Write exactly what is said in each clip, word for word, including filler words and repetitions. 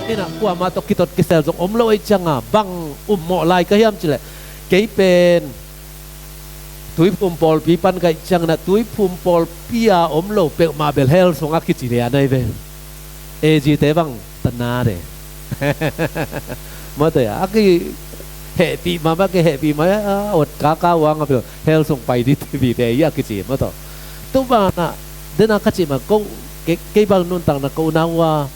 Inah kuamah tawh kitot kisel zong om lo ei cianga bang ummawh lai ka hiam cileh, kei pen Tuiphum pawlpi pan ka ih cianginah Tuiphum pawlpi a om lo peuhmah bel hell sungah kici lian ahi ve. A G te bang tanade. Mawtaw a ki hehpih mahmah, ki hehpih mah a ot kaka uang a pil hell sung pai dih ti vite a kici mawtaw. Tu banah dena ka cih mah ko kei bang nuntakna ko na hua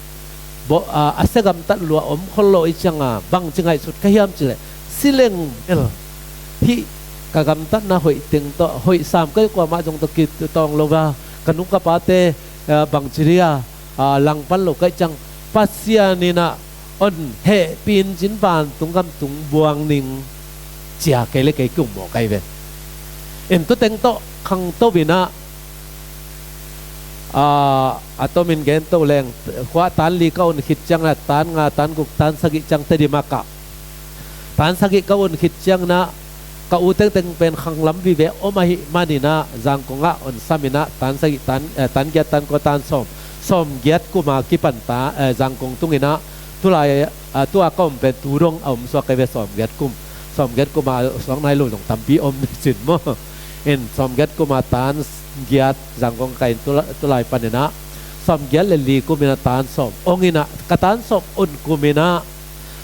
a sia gamtat lua om khol lo i cianga bangci ngaihsut ka hiam cileh, sileng bel hih ka gamtatna hoih teng tawh hoih sam ka kuamah zong tawh kitawng lo va ka nu ka pate bangci dia langpan lo ka ih ciang Pasian inah on hehpih in cin vantung gam tung buang ning cia kei le kei kiummawh kai ve. In tuteng tawh khangto inah a tomin gen to leng khuah tan li ka un khit ciangna tan nga tan guk tan sagih ciang Tedim ah kah. Tan sagih ka un khit ciangna ka u tengteng pen khanglam vive om ahih maninah Zangkong ah on saminah tan sagih tan, eh, tan giat tan kua tan sawm, sawm giat kuma kipan ta, eh, Zangkong tunginah tulai, ah, tua ka om pen tu dong a om suak kai ve sawm giat kum. Sawm giat kuma suak nai lo zong tampi om cin maw. In sawm giat kuma tan giat Zangkong ka in tulai paninah sawm giat le li kuminah tan sawm onginah ka tan sawm on kuminah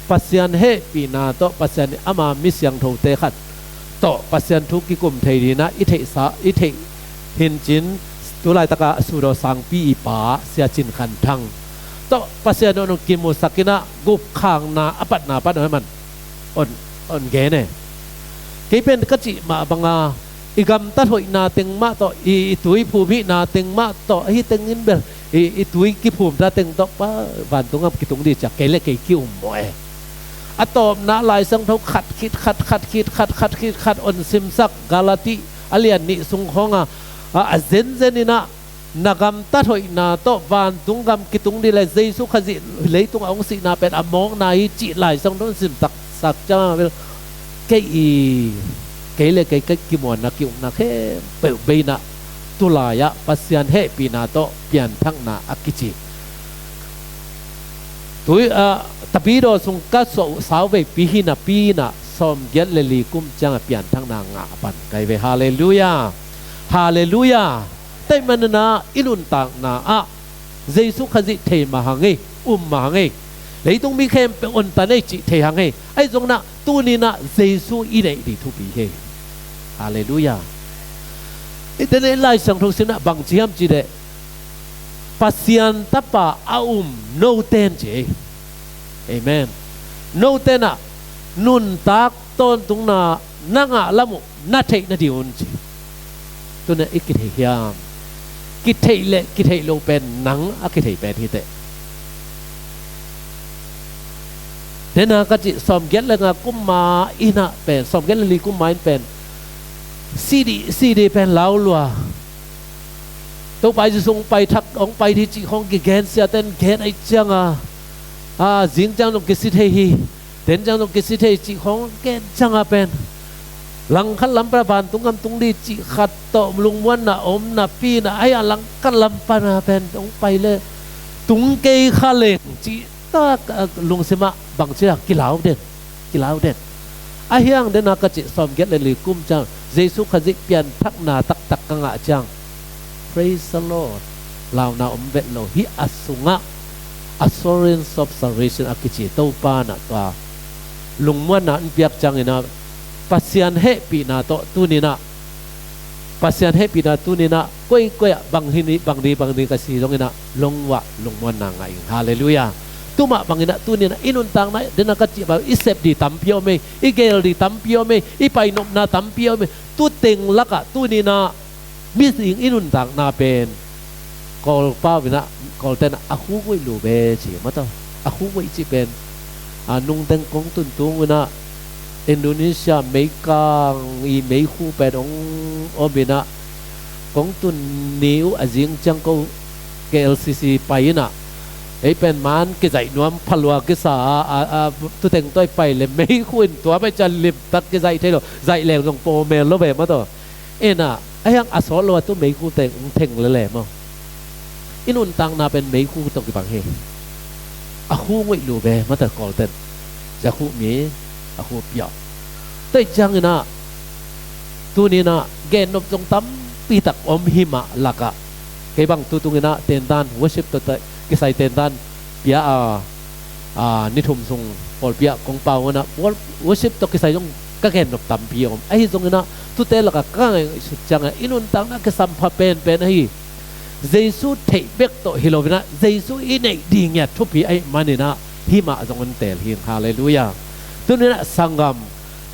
Pasian hehpihna tawh Pasian in ama mi siangthote khat tawh Pasian thu kikum thei dinah i theihsa i theih hincin tulaitaka sudaw sangpi i pa Sia Cin Khan Thang tawh Pasian in on kimusak inah gupkhakna a patna pan man on, on gen e. Kei pen ka cih mah banga i gamtat hoihna teng mah tawh i, i tui phum hihna teng mah tawh ahi tengin bel i, i tui kiphumta teng tawh pa vantung gam kitung dih ciah kei le kei kiummawh e. A tawpna Lai Siangtho khat khit khat khat khit khat khat khit khat on simsak Galati a lian nih sung khawnga a, a zenzen inah na gamtat hoihna tawh vantung gam kitung dih le Jesu Khazih leitung a hong sihna pen a mawkna hi cih Lai Siangtho on simsak sak ciang bel kei i kei le kei ka kimuanna kiukna khempeuh beinah tulai-ah Pasian hehpihna tawh pianthakna a kici. Tui, ah, tapidaw sung ka suah uh sauveipi hi napi inah sawm giat le li kum ciangah pianthakna ngah pan kai ve. Halleluiah. Halleluiah. Taih maninah i nuntakna ah Jesu Khazih thei mah hang ei, um mah hang ei. Leitung mi khempeuh ontan ei cih thei hang ei. Ahi zonginah tuninah Jesu i neih dih thupi hi. Halleluiah. I tenah i Lai Siangtho simnah bangci hiam cih leh Pasian Tapa a um noten ci ei. Amen. Notenah nuntak tawntungna na ngah lam uh na theih nading un ci. Tuna i kithei hiam? Kitheih le kitheih lo pen nang a kitheih pen hiteh. Dena ka cih sawm giat le nga kumma inah pen sawm giat le li kumma in pen CD, CD pen lau lua. Topa Jesu hong pai thak hong pai dih cih khawng kigen siaten gen aih cianga a zing ciang zong kisi thei hi. Den ciang zong kisi thei cih khawng gen cianga pen langkhat lam pana vantung gam tung dih cih khat tawh lungmuanna om napi inah ahi a langkhat lam pana pen hong pai le tung kei kha leng cih tak lungsimah bangci a kilau den. Kilau den. Ahi hang dena ka cih sawm giat le li kum ciang Jesu Khazih pianthakna taktak ka ngah ciang Praise the Lord. Launa om vet lo hi a sungah assurance of salvation a kici Topa nah tua lungmuanna in piak cianginah Pasian hehpihna tawh tuninah Pasian hehpihna tuninah koikoi ah bang hi ni bang di bang di ka si zonginah lungwah lungmuanna ngah ing. Halleluiah. Tumah banginah tuninah i nuntakna dena ka cih bang i sep di tampi om ei, i gel di tampi om ei, i painopna tampi om ei. Tuteng lakah tuninah mihing i nuntakna pen Kawlpau inah Kawltenah a khu guih lu ve ci mataw. A khu guih cih pen a nungteng kong tuntung inah Indonesia meikang i meikhu pen hong om inah kong tun ni uh a zing ciang ko KLCC pai inah ei pen man kizaih nuam phalua kisa a, a, a tuteng tawi pai le meikhu in tua pai cian limtak kizaih thei lo zaih leng zong pawmel lo ve mataw. Ena ahiang a sawt lo a tu meikhu teng ung theng lele maw? I nuntakna pen meikhu tawh kibang hi. a khu nguih lu ve, mata Kawlten. Sia khu mi a khu piah. Tua ih ciangin ah tuni in ah gennop zong tampi tak om hi mah lakah, kei bang tu tungin ah tentan worship tawh kisai tentan pia a, a, ni thum sung pawlpi ah kong pau in ah worship tawh kisai zong ka gennop tampi om. Ahi zongin ah tute lakah ka ngaihsut ciangin ah i nuntakna kisam pha penpen ahi. Jesu theih bek tawh hi lo in ah Jesu i neih ding ngiat thupi ahih manin ah hih mah zong in teel hi. Halleluiah. Tuni in ah sanggam,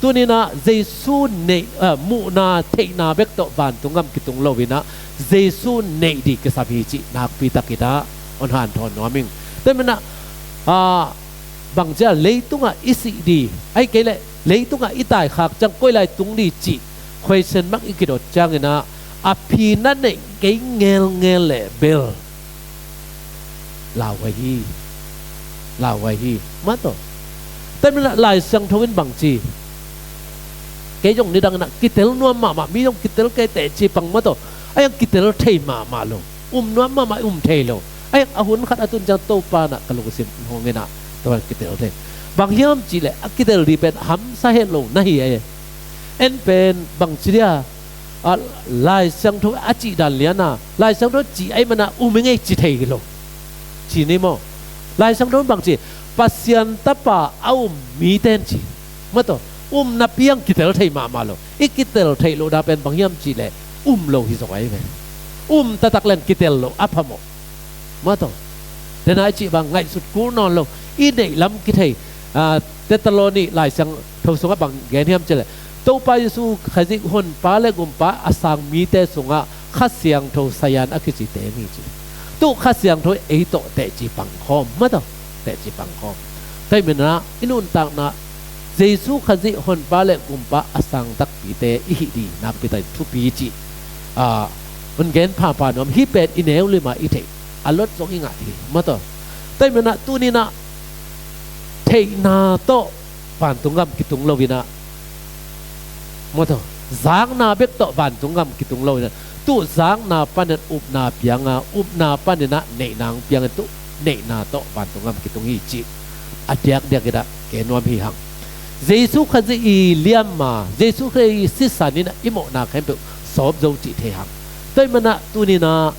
tuni in ah Jesu neih, ah, muhna theihna bek tawh vantung gam kitung lo in ah Jesu neih ding kisam hi cih nakpi takin ah hong hanthawn nuam ing. Tua manin ah, ah, bangci a leitungah i sih ding, ahih kei leh leitungah i taikhak ciang koi lai tung ding cih question mark i kidot ciangin ah a phi na neih kei ngelngel leh bel lauhuai hi. Lauhuai hi. Mah tawh. Tua manin ah Lai Siangtho in bangci, kei zong nidangin ah kitel nuam mahmah, mi zong kitel kei teh ci pang mah tawh. Ahi hang kitel thei mahmah lo. Um nuam mahmah, um thei lo. Ahi hang a hun khat a tun ciang Topa in ah ka lungsim hong in ah, Topa in kitel thei. Bang hiam cih leh a kitel ding pen hamsa het lo na hi e. En pen bangci dia, a, Lai Siangtho a cih dan lian a, Lai Siangtho cih ahih manin ah um i ngei ci thei lo. Ci ni maw? Lai Siangtho in bangci, Pasian Tapa a um mite in ci. Mah tawh, um napi hang kitel thei mahmah lo. I kitel theih loh dan pen bang hiam cih leh um lo hi zong ahi ve. Um taktak leng kitel loh a phamawh. Mah tawh. Dena i cih bang ngaihsut kul nawn lo. I neih lam kithei, ah, Thessaloni Lai Siangtho sungah bang gen hiam cih leh Topa Jesu Khazih Honpa le Gumpa a sang mite sungah Kha Siangtho sayan a kicite hi ci. Tu Kha Siangtho ei tawh teci pang khawm, mah tawh, teci pang khawm. Tua ahih manin ah i nuntakna Jesu Khazih Honpa le Gumpa a sang takpite i hih ding nakpi takin thupi cih, ah, hun gen phapha nuam. Hih pen i neu lim a i theih, a lot zong i ngah hi, mah tawh. Tua ahih manin ah tuni in ah theihna tawh vantung gam kitung lo in ah, mah tawh, zakna bek tawh vantung gam kitung lo in ah, tu zakna panin upna piang a, upna panin ah neihna hong piang in, tu neihna tawh vantung gam kitung hi cih a diakdiak in ah gen nuam hi hang. Jesu Khazih i liamma, Jesu Khazih i sisan in ah i mawhna khempeuh sawp zo cih thei hang. Tua ahih manin ah tuni in ah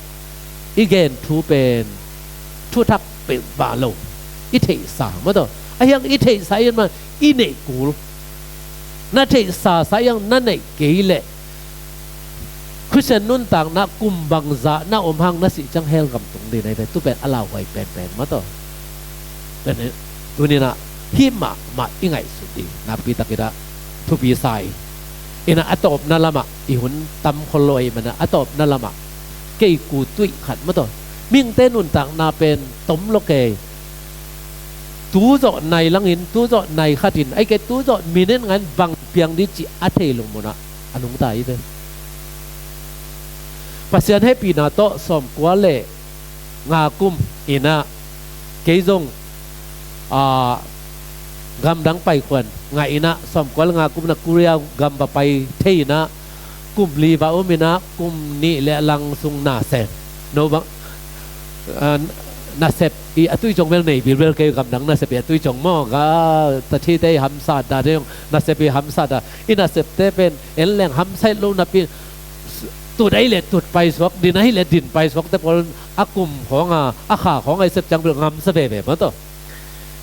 i gen thu pen thuthak peuhmah lo. I theihsa, mah tawh. Ahi hang i theihsa in mah i neih kul. Na theihsa sa, ahi hang na neih kei leh Khristian nuntakna kum bangzah na om hang na sih ciang hell gam tung ding na hi ve. Tu pen a lauhuai penpen, mah tawh. Pen tuni in ah hih mahmah i ngaihsut ding nakpi takin ah thupi sa ing. In ah a tawpna lamah, i hun tam khol lo ahih manin ah a tawpna lamah kei ku tuih khat, mah tawh. Mihingte nuntakna pen tom lo kei. Tu zawh nai langin, tu zawh nai khatin, ahih kei tu zawh minute ngahin bang piang ding cih a thei lo munah a nungta hi ve. Pasian hehpihna tawh sawmkua le nga kum in ah kei zong, ah, gamdang paikhuan ngah in ah, sawmkua le nga kum in ah Korea gam va pai thei in ah, kum li va om in ah, kum nih le a lang sung nasep. No bang, ah, nasep i a tui cong bel nei bilbel kei, gamdang nasep i a tui cong maw, ka tathite i hamsat dan, nasep i hamsat dan. I nasepte pen en leng hamsa het lo napi, tut ahih leh tut paisuak, din ahih leh din paisuak te pawl a kum khawng a, a kha khawng a i sep ciang bel ngamsa veve, mah tawh.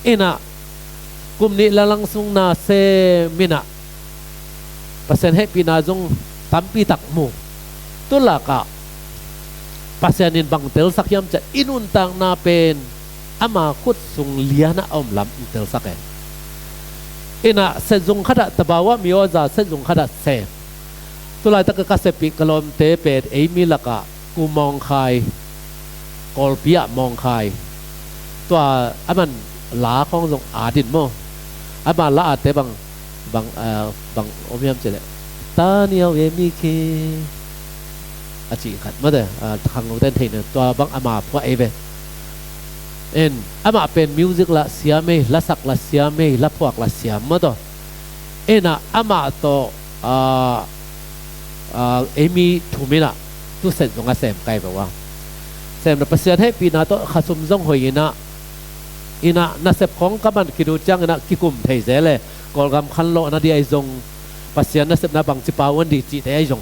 In ah kum nih le a lang sung nasem in ah Pasian hehpihna zong tampi tak mu. Tu lakah Pasian in bang telsak hiam cih leh i nuntakna pen ama khut sung lianah a om lam hong telsak e. In ah set zung khatah, tabawa mioza set zung khatah sem. Tu laitak ka sepih ka lawmte pen ei mi lakah Ku Mawngkhai, Kawlpi ah Mawngkhai. Tua a man la khawng zong at in maw. Ama la atte bang, bang, ah, bang om hiam cih leh, Taniau e mi khi a cih khat mate, ah, khangnote in theihna, tua bang ama phuah ei ve. En, amah pen music la siam ei, lasak la siam ei, laphuak la siam mah tawh. En ah, amah tawh, ah, ah, ei mi thum in ah, tu set zong a sem kai ve ua. Sem na Pasian hehpihna tawh khasum zong hoih in ah, Inah nasep khawng ka man khit uh cianginah kikum thei zel e. Kawlgam khanlawhna dih ahi zong, Pasian nasepna bangci pau an dih cihte ahi zong.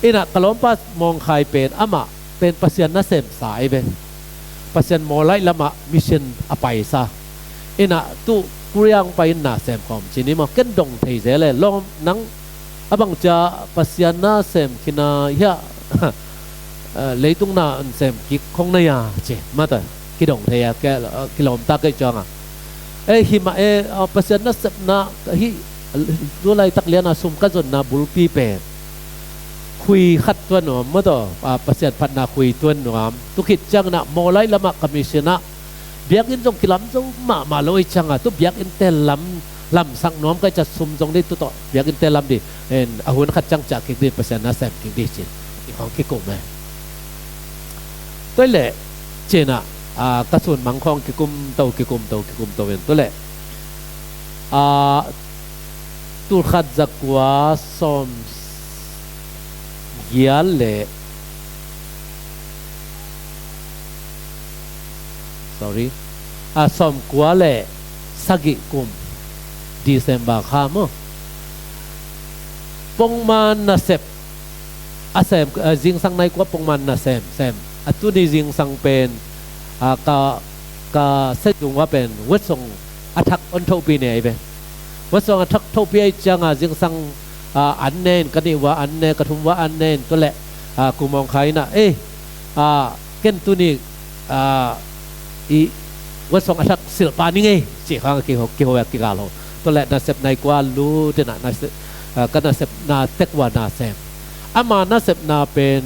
Inah ka lawmpa Mawngkhai pen amah pen Pasian nasemsa ahi ve. Pasian mawlaih lamah mission a paisa. Inah tu Korea hong pai in nasem khawm ci ni maw, ken dong thei zel e. Lawm nang a bang cia Pasian nasem khin a hiah leitung na an sem kik khong na ya ci mata kidong thei a, kilawmta kei cuang a. E himah e, Pasian nasepna hi. Tu laitak liana sum ka zonna bulpi pen khui khat tuan nuam mataw, Pasian phatna khui tuan nuam. Tu khit cianginah mawlaih lamah ka mission ah biakinn zong kilam zo mahmah lo i cianga, tu biakinn te lam lamsak nuam ka i cia sum zong dei tu tawh biakinn te lam dih. A hun khat ciang ciah kik dih, Pasian nasem kik dih cin i khawng kikum e. Tuai leh cinah ka sun mang khawng kikum to kikum to kikum to in tuai leh tulkhat zakua sawm gial le, sorry, a sawmkua le sagih kum December kha maw, pongman nasep a sem, zingsang nai kua pongman nasem sem. A tuni zingsang pen ka, ka setzung ua pen wetsong a thak on thohpi ne ahi ve. Wetsong a thak thohpi ahi cianga zingsang an ne in, ka nih ua an ne, ka thum ua an ne in tuai leh Ku Mawngkhai inah ei ken tuni i wetsong a thak silh pah ni ngei cih khang kiho kigal ho. Tuai leh nasep nai kua lut inah ka nasepna tek ua nasem. Ama nasepna pen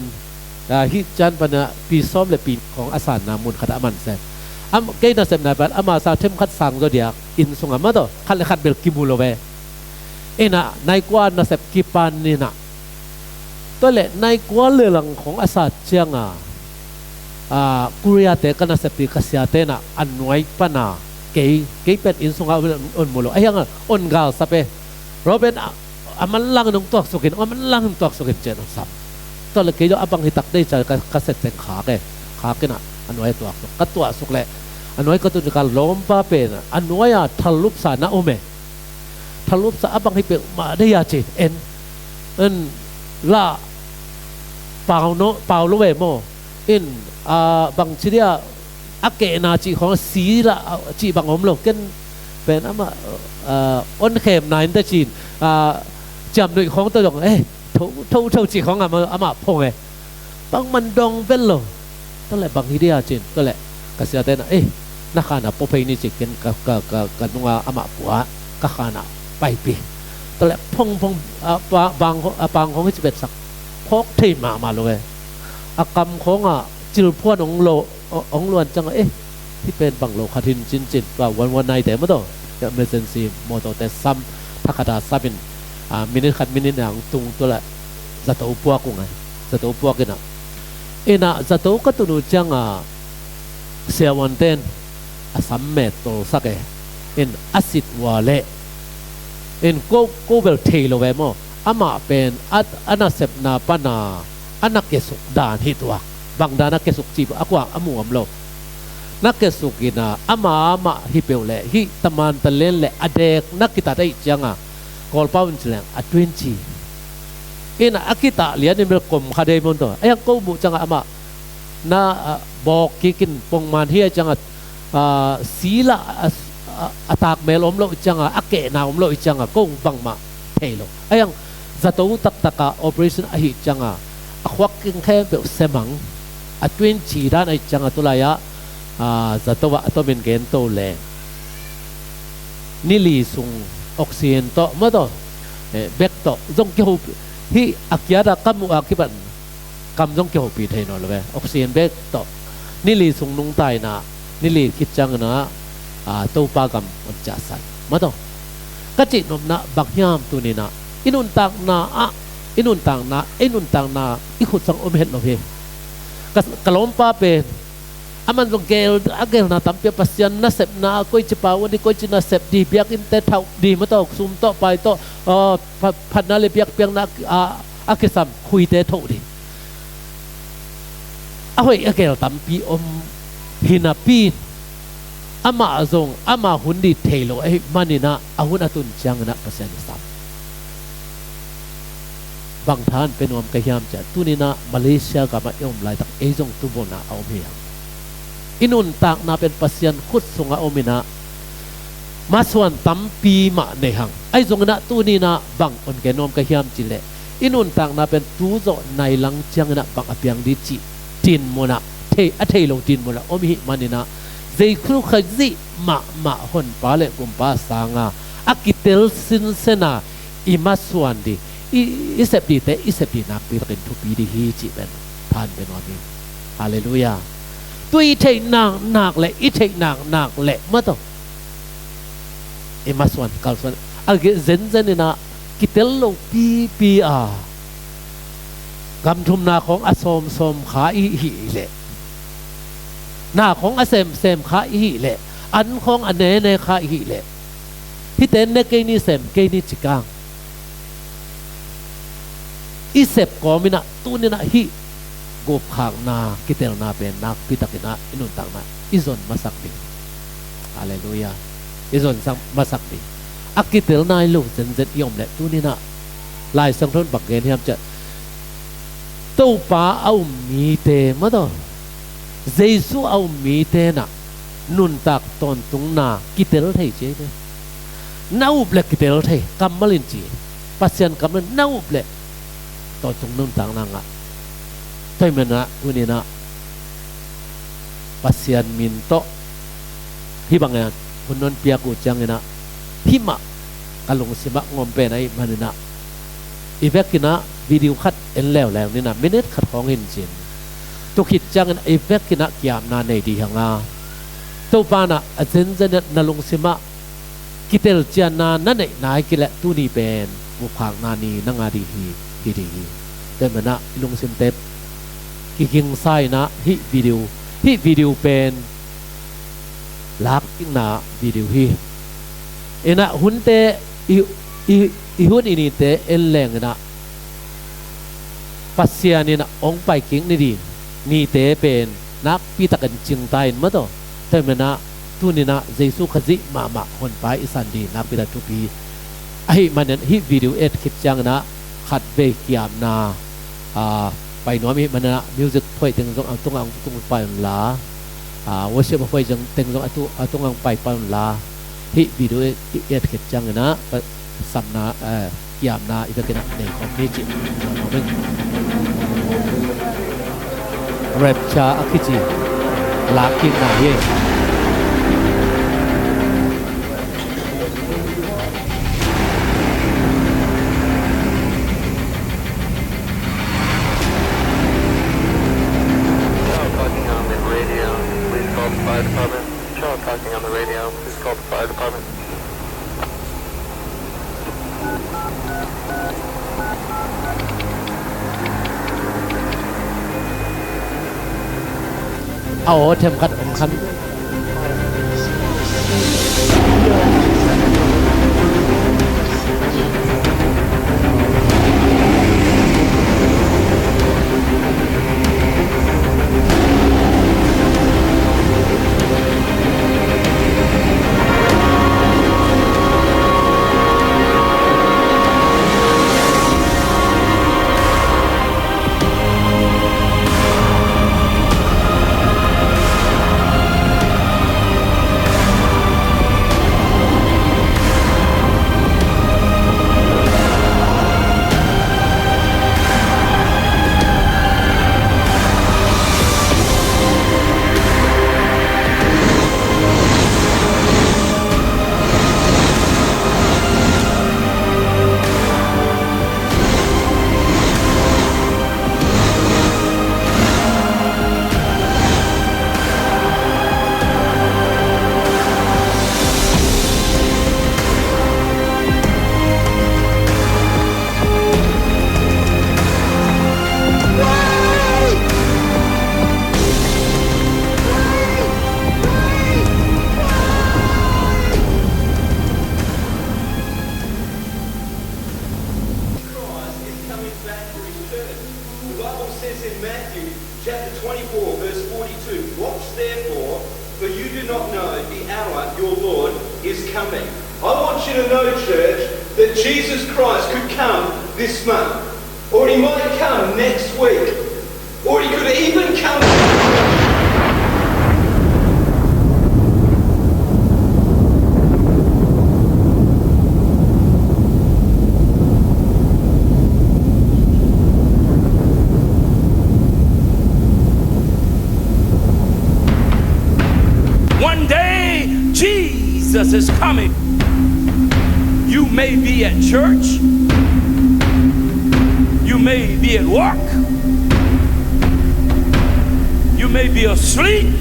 hih cian pana pi sawm le pi khawng a sanna mun khat a man sem. Kei nasepna pan ama sang themkhat sang zaw diak inn sungah mataw khat le khat bel kimu lo ve. Inah nai kua nasep kipan inah tuai leh nai kua le lang khawng a sat cianga Korea te ka nasep dih ka siate inah a nuai pana kei, kei pen inn sungah on mu lo. A hianga on galsap e. Robin a manlang in hong tuaksukin, a manlang in hong tuaksukin cian hong sam. Tuai leh kei lo a bang hitak dei cia ka, ka set teng khak e. Khak inah a nuai a tuaksuk, ka tuaksuk leh a nuai ka tun ka lawmpa pen a nuai a thallupsa na um e. Thallupsa a bang hi peuhmah dei a ci en. En la pau no, pau lo ve maw. In bang ci dia a kehna cih khawng a si lah cih bang om lo. Ken pen amah on khemna in ta cin ciamnuih khawng ta zong e tho tho tho cih khawng amah phong e. Bangman dong vel lo. Tuai leh bang hi dia cin tuai leh ka siate inah ei na khana pua phei ni ci ken ka, ka, ka, ka nunga amah pua ka khana paipih. Tuai leh phong phong pang khawng hi ci betsak phawk thei mahmah lo e. A kam khawngah cilphuan hong lo, hong luan cianga eh hih pen bang lo khat hin cincin tua one one nine te mataw, emergency mawtawte sam, thakhata sapin minit khat minit nang tung tuai leh zato puak uh ngai. Zato puak inah, inah zato ka tun uh cianga siavuanten a sam met tolsak e. In a sit ua leh in ko, ko bel thei lo ve maw. Amah pen a, a nasepna pana a na kesuk dan hi tuak. Bang dan a kesuk cih a kuang a mu om lo. Na kesuk inah ama amah hi peuh leh hih taman talen leh a dek na kitat ahih cianga Kawlpau in ci leng a twenty. Inah a kitah lianin bel kom kha dei mun taw. A hiang ko muh cianga amah na bawk kikin pongman hi a cianga si lah a, a, a takmel om loh cianga a kehna om loh cianga ko bangmah thei lo. A hiang zato taktaka operation ahih cianga a khuak king khempeuh semang a twenty dan ahih cianga tulai ah zato ah a tomin gen to leng nili sung oxygen tawh mataw bek tawh zong kiho hih a kiada ka muh a kipan kam zong kihopih thei nawn lo ve. Oxygen bek tawh nili sung nungta inah nili khit cianginah Topa gam on ciahsan mataw. Ka cih nopna bang hiam tuninah i nuntakna ah i nuntakna i nuntakna i khut sang om het lo hi. Ka, ka lawmpa pen aman zong gel, a gelna tampi a Pasian nasepna ah koici pau a dih, koici nasep dih, biakinnte thauh dih mataw, sum tawh pai tawh phatna le biakpiakna a kisam khuite thoh dih. A hoih a gel tampi om hi napi in amah zong ama hun ding thei lo ahih maninah a hun a tun cianginah Pasian i sam. Bang tha in pia nuam ka hiam ciah, tuninah Malaysia gamah i om laitak ei zong tubuanah a om hi hang. I nuntakna pen Pasian khut sungah om inah masuan tampi mah nei hang. Ahi zonginah tuninah bang hon gen nuam ka hiam cihleh, i nuntakna pen tu zawh nai lang cianginah bang a piang ding cih dinmunah, thei, a thei lo dinmunah om ihih maninah, Jesu Khazih mahmah Honpa le Gumpa sanga a kitel sinsena i masuan ding, i, i sep dingte i sep ding nakpi takin thupi ding hi cih pen tha in pia nuam hi. Halleluiah. Tu i theih naknak le, i theih naknak le, mataw, i masuan kalsuan a zenzen inah kitel lo pipi a, gam thum na khawng a sawmsawm kha i hih leh, na khawng a semsem kha i hih leh, an khawng a nene kha i hih leh, hihte ne kei ni, sem kei ni ci kang i sep kawminah tuninah hih gupkhakna, kitelna pen nakpi takinah i nuntakna i zon masak ding. Halleluiah. I zon masak ding. A kitel nai lo zenzen i om leh tuninah Lai Siangtho in bang gen hiam ciah, Topa a um mite, mataw, Jesu a um mite nah nuntak tawntungna kitel thei ci hi. Na up le kitel thei, kammal in ci. Pasian kammal in na up le tawntung nuntakna ngah. Tua ahih maninah tuninah Pasian min tawh hih bangin hun non piak uh cianginah hih mah ka lungsimah ngawm pen ahih maninah i vekinah video khat en leuleu ninah, minute khat khawng hin cin. Tua khit ciangin i vekinah kiamna nei dih hanga, Topa nah a zenzen na lungsimah kitelcianna na neih nai kei leh tuni pen gupkhakna ni na ngah dih hi, hi dih hi. Tua ahih maninah i lungsimte kigingsa inah hih video, hih video pen lakkikna video hi. Inah hunte i, i, i hun i nite en lenginah Pasian inah hong paikik ni ding nite pen nakpi takin cingta in, mataw. Tua ahih maninah tuninah Jesu Khazih mahmah Honpa i san ding nakpi tak thupi ahih manin hih video et khit cianginah khatvei kiamna, a, pai nuam ahih maninah music phuai teng zong a tungah hong tung pai unla, a, worship a phuai teng zong a tu, a tungah hong pai pai unla, hih video et, et khit cianginah sapna, eh, kiamna i vekinah nei khawm ni cih. Rapture a kici lakkikna hi. Child talking on the radio. Please call the fire department. Child talking on the radio. Please call the fire department. A aw themkhat om khan. Christ is coming back for his church. The Bible says in Matthew chapter twenty-four, verse forty-two, "Watch therefore, For you do not know the hour your Lord is coming. I want you to know, church, that Jesus Christ could come this month, or he might come next week, or he could even come. One day, Jesus is coming. You may be at church. You may be at work. You may be asleep.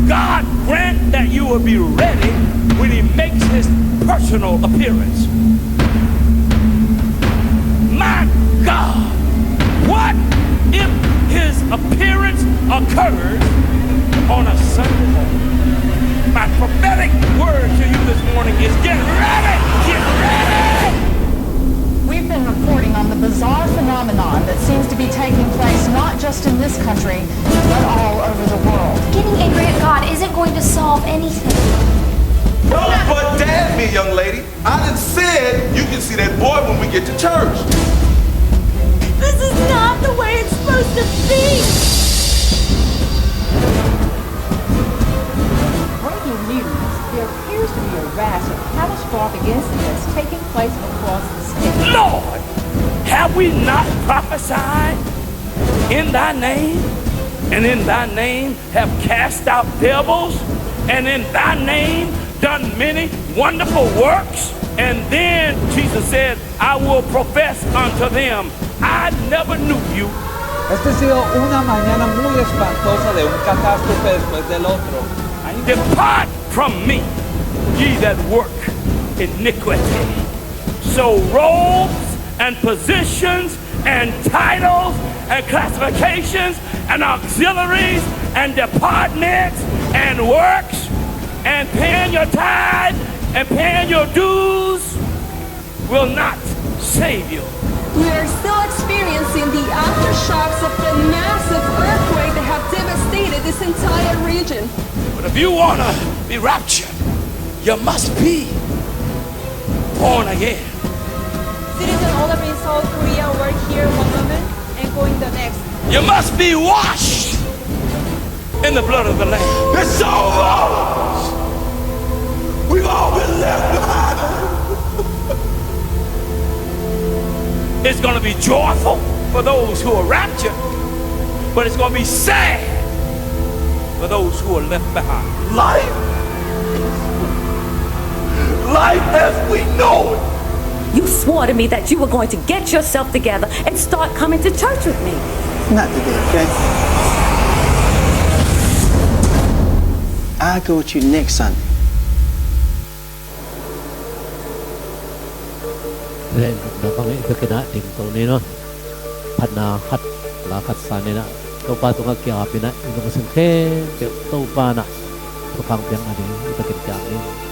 God grant that you will be ready when he makes his personal appearance. My God, what if his appearance occurs on a Sunday morning? My prophetic word to you this morning is, get ready! Get ready! We've been reporting on the bizarre phenomenon that seems to be taking place not just in this country, but all over the world. Getting angry at God isn't going to solve anything. Don't but damn me, young lady. I done said you can see that boy when we get to church. This is not the way it's supposed to be. Breaking news. There appears to be a rash of catastrophic incidents taking place across the state. Lord, have we not prophesied in thy name, and in thy name have cast out devils, and in thy name done many wonderful works? And then Jesus said, I will profess unto them, I never knew you. Esta ha sido una mañana muy espantosa de un catástrofe después del otro. Depart from me, ye that work iniquity. So robes and positions and titles and classifications and auxiliaries and departments and works and paying your tithe and paying your dues will not save you. We are still experiencing the aftershocks of the massive earthquake that have devastated this entire region. But if you want to be raptured, you must be born again. Citizen older in South Korea were here one moment and going the next. You must be washed in the blood of the Lamb. It's over! We've all been left behind. It's going to be joyful for those who are raptured, but it's going to be sad for those who are left behind. Life, life as we know it. You swore to me that you were going to get yourself together and start coming to church with me. Not today, okay? I'll go with you next Sunday. Tua hi in, tua bangin i biakinn ah ding to ni, no? Phatna khat, la khat sa ni in ah, Topa tungah ki-ap in ah, i lungsim khempeuh Topa in ah thupha piakna ding i biakinn kiang ni.